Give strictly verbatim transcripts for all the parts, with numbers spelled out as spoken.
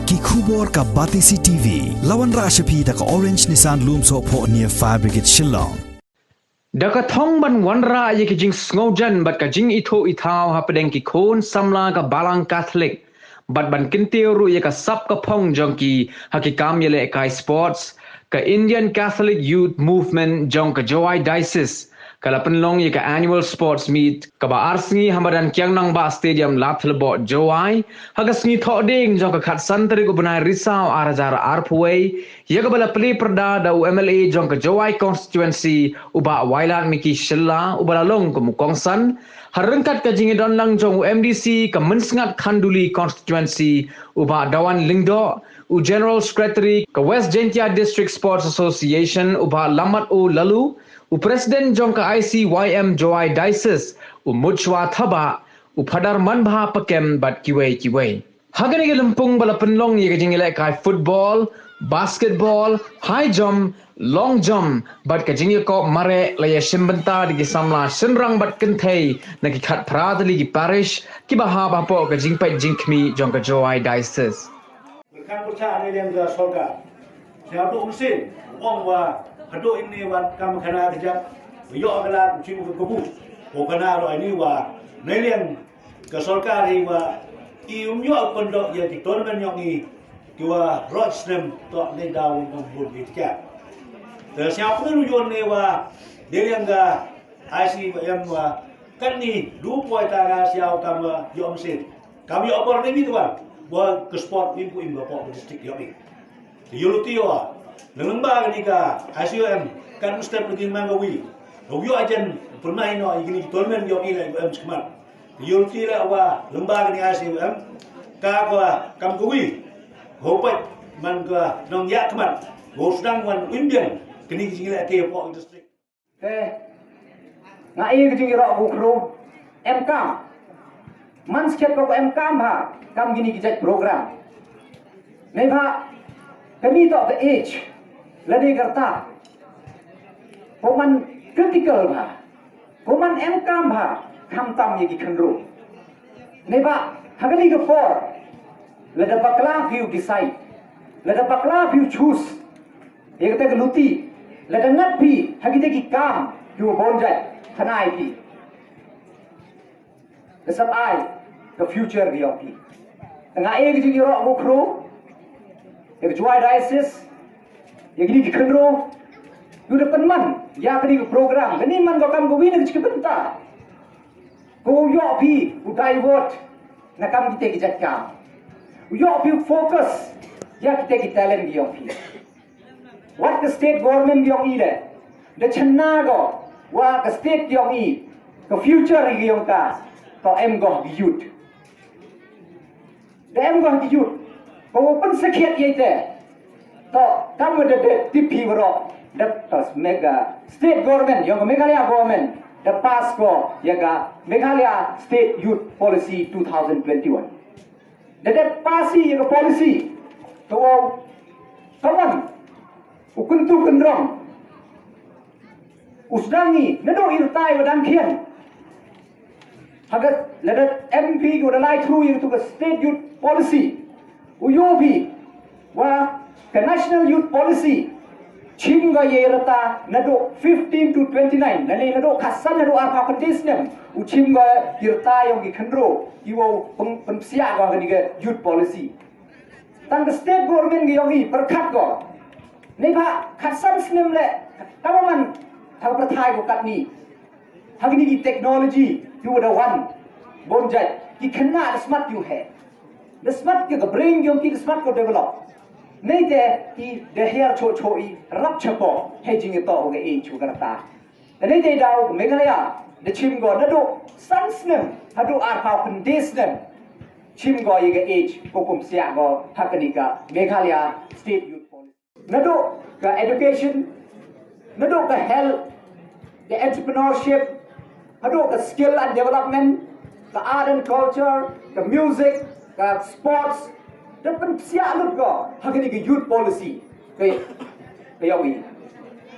Ki khubor ka Batesi T V, la wanrah sha phi da ka Orange Nissan Lumsohphoh near Fire Brigade Shillong. Da ka thong ban wanrah ïa ki jingsngewjan bad ka jingithuh ithaw hapdeng ki khun samla ka Balang Catholic, bad ban kyntiew ruh ïa ka sap ka phong jong ki ha ki kam ïalehkai sports, ka Indian Catholic Youth Movement jong ka Jowai Diocese ka la pynlong ïa ka annual sports meet kaba ar sngi ha madan Kiang Nangbah Stadium, Ladthadlaboh, Jowai, ha ka sngi Thohdieng jong ka khatsan tarik u bnai Risaw ar hajar arphew wei, ïa kaba la plie pyrda da u M L A jong ka Jowai constituency u Bah Wailadmiki Shylla uba la long kum u kongsan, ha ryngkat ka jingïadonlang jong u M D C ka Mynsngat Khanduli constituency u Bah Dawan Lyngdoh, u General Secretary ka West Jaiñtia District Sports Association u Bah Lammat O Laloo, u President jong ka I C Y M Jowai Diocese u Mutshwa Thabah, u Phadar Manbha Pakem bad kiwei kiwei. Ha kane ka lympung ba la pynlong ïa ka jingïalehkai football, basketball, high jump, long jump bad ka jingïakop mareh, la ïashim bynta da ki samla shynrang bad kynthei na ki khatphra tylli ki parish kiba hap hapoh ka jingpeit jingkhmih jong ka Jowai Diocese. Pyrkhat pyrshah na liang ka sorkar. Sha haduh mynsiem, ong wa haduh ine wat kam khana kjat, ïoh ka lad, u chim ka kabu. Ko khana ruh ine wa na liang ka sorkar hi wa i um ïoh pyndoh ïa ki tournament yong i, ki wa rot snem toh ne daw ngam bun ki kjat. Te sha pun u jon ne wa na liang ka I C Y M wa katni du poi ta ka sha u kam wa ïoh mynsiem. Kam ïoh por ne mi tuan. Wa ka sport im pu im ka pok district ïoh im. Te ïoh luti ïoh. Nang leng ba kani ka I C Y M kan step lagi mang ka wi. Ïoh ajan pernah ino kini tournament ïoh ila em sekemat. Te ïoh luti la wa leng ba kani I C Y M ka ka kam ka wi. Hopat man ka nong ïa kemat. Ho sedang wan imbian kini ki jingla ke pok district. Te nga ai ka jingïaroh ku khru em kam. Man skhet ko em kam ha kam kini ki jait program. Nei ba kami to ka age lane ka rta. Ko man critical ba ko man em kam ba khamtam ïa ki khynroo. Nei ba ha kani ka por lada bakla phi u decide, lada bakla phi u choose ïa kata ka luti, lada ngat phi ha kita ki kam ki wa bun jait, khana ïa phi. Ka sap ai ka future ka ïong phi. Te nga ai ka jingïaroh ko khru ïa ka Jowai Diocese, ïa kini ki khynroo, ïa u da pynman ïa kani ka program. Kani man ka kam ka wi na ka jingkynta. Ko ïoh phi u divert na kam kita ki jait kam. U ïoh phi u focus ïa kita ki talent ki ïong phi. Wat ka state government ki ïong i le da chynna ko wa ka state ki ïong i, ka future ki ïong ka, to em ko ki youth. Da em ko ki youth ko wa pynsakhiat ïa ite. To kam wa da de tipi waro da pas mega state government ïong ka Meghalaya government da pass ko ïa ka Meghalaya State Youth Policy two thousand twenty-one. Da de pass ïa ka policy ko wa ka wan u kyntu kynrong u sdang i naduh i rta i wa dang khian. Ha ka lada M P ko da lai through ïa ka state youth policy u ïoh phi wa ka national youth policy chim ko ïa i rta naduh fifteen to twenty-nine, lane naduh khatsan naduh arphew khyndai snem u chim ko ïa i rta ïong ki khynroo, i wa u pyn- pynpsiah ko kani ka youth policy. Tang ka state government ka ïong i pyrkhat ko. Nei ba khatsan snem le ka man ha ka pyrthai ko katni. Ha kini ki technology ki wa da wan bun jait ki khynnah da smat ki u heh. Da smat ki ka brain ki ïong ki da smat ko develop. Nei te ki da hiar cho cho i rap chapo he jingïatoh ka age ka rta. Te nei te daw Meghalaya da chim ko naduh san snem haduh arphew khyndai snem. Chim ko ïa ka age ko kum siah ko ha kani ka Meghalaya State Youth Policy. Naduh ka education, naduh ka health, ka entrepreneurship, naduh ka skill and development, ka art and culture, ka music, ka sports, da pynpsiah lut ko ha kani ka youth policy ka ka ïong i.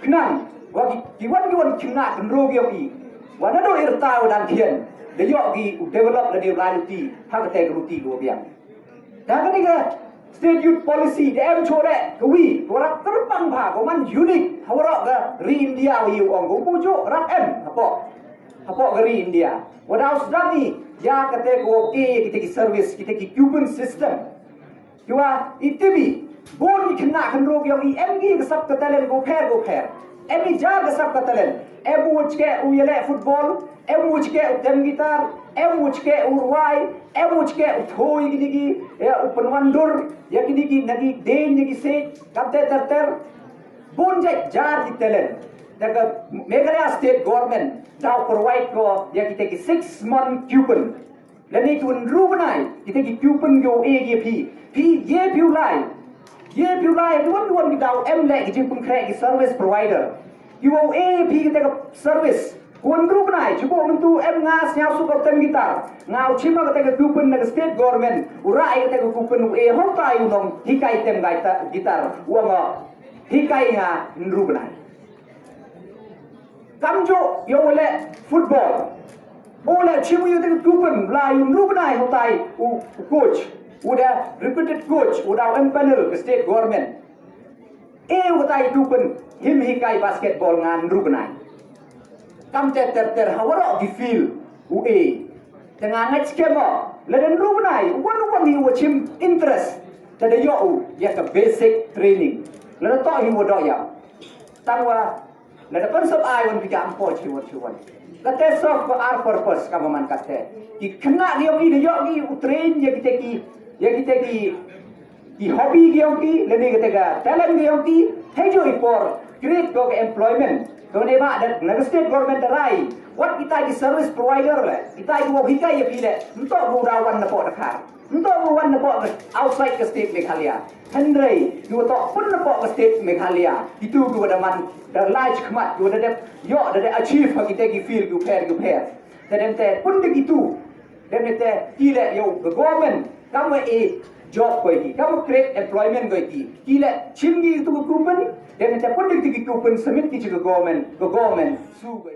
Khnang wa ki ki wan ki wan khynnah khynroo ka ïong i wa naduh i rta wa dang khian da ïoh ki u develop lane u lai luti ha kata ka luti ka wa biang. Da kani ka State Youth Policy da em chore ka wi, wa rap terpang bha, ko man unique ha waroh ka ri India wi ong ko pujo rap em hapoh hapoh ka ri India. Wa daw sdang i ya kate ko e kite ki service, kite ki coupon system. Kiwa i tibi bun ki khynnah khynroo ki ong i em ki ka sap ka talent ko pher ko pher. Em i jar ka sap ka talent. Em u chke u yale football, em u chke u tem guitar, em u chke u rwai, em u chke u thoi kini ki, ya u pynwandur ya kini ki na ki dei na ki se kam te ter ter. Bun jait jar ki talent. Da ka Meghalaya State Government daw provide ko ya kita ki six month coupon. Lane ki wan ru bnai kita ki coupon yo e ki phi phi ye phi u lai. Ye phi u lai duan duan ki daw em le ki jingpynkhreh ki service provider. Ki wa e phi kita ka service. Wan ru bnai chuko mentu em nga sñiaw su ka tem guitar. Nga u chima kita ka coupon na ka state government. U rai kita ka coupon u e hong tai u nong hikai tem guitar. Wa nga hikai nga nru bnai. Kamjo yo le football. O le chimu yo te coupon la yo nru bnai hotai u coach. U da reputed coach u da em panel ke state government. E u tai coupon him hikai basketball nga nru bnai. Kam te ter ter ha waroh ki field u e. Te nga ngat skemo le den ru bnai wan wan hi wa chim interest. Te da yo u ya ka basic training le da to hi wa do ya. Tang wa le da pan sab ai wan bi ka am po chi wan chi wan. Ka te sof ko ar purpose ka man ka te ki khynnah ki yo ki da yo ki u train ya ki te ki ya ki te ki ki hobby ki yong ki lane ka te ka talent ki yong ki. Hei jo i por create ko ka employment ko ne ba da na ka state government da rai wat kita ki service provider le kita ki wa hikai ya phi le nto bu da wan na po da kha nto bu wan na po outside ka state Meghalaya. Hynrei ki wa to pun na po ka state Meghalaya kitu ki wa da man da large khmat ki wa da dep yo da da achieve ha kita ki field ki pher ki pher. Te dem te pun de kitu dem te ki le yo ka government kam wa e job ko ki kam wa create employment ko ki ki le chim ki tu ka coupon. Dem te pun de ki coupon submit ki chi ka government ka government su ko.